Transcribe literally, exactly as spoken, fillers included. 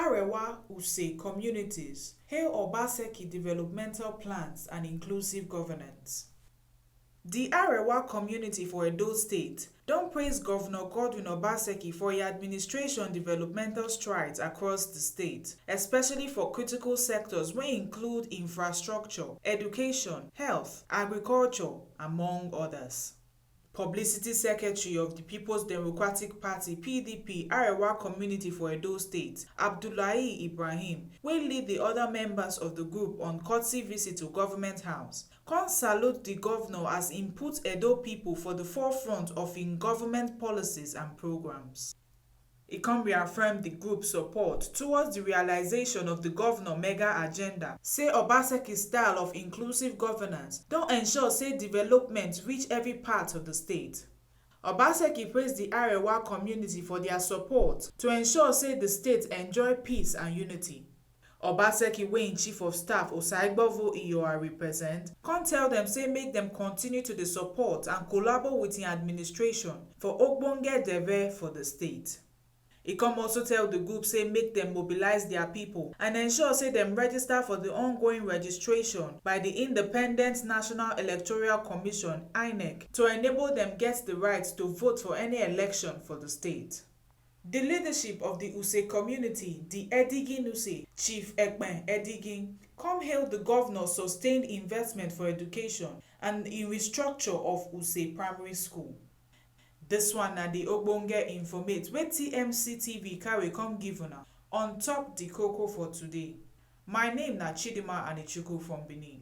Arewa Use communities hail Obaseki developmental plans and inclusive governance. The Arewa community for Edo State don praise Governor Godwin Obaseki for im administration developmental strides across the state, especially for critical sectors wey include infrastructure, education, health, agriculture, among others. Publicity Secretary of the People's Democratic Party, P D P, Arewa Community for Edo State, Abdullahi Ibrahim, wey lead the other members of the group on courtesy visit to Government House, come salute the governor as im put Edo people for the forefront of im government policies and programs. E come reaffirm the group support towards the realization of the governor mega agenda, say Obaseki style of inclusive governance don ensure say development reach every part of the state. Obaseki praise the Arewa community for their support to ensure say the state enjoy peace and unity. Obaseki, wey im chief of staff Osaigbovo Iyoa represent, come tell dem say make dem continue to dey support and collabo with im administration for ogbonge deve for the state. E come also tell the group say make dem mobilize their people and ensure say dem register for the ongoing registration by the Independent National Electoral Commission, INEC, to enable dem get the right to vote for any election for the state. The leadership of the Use community, the Edigin Use, Chief Ekpen Edigin, come hail the governor sustained investment for education and in restructure of Use Primary School. This one na the ogbonge informate wey T M C T V carry come give una on top the koko for today. My name na Chidima Anichukwu from Benin.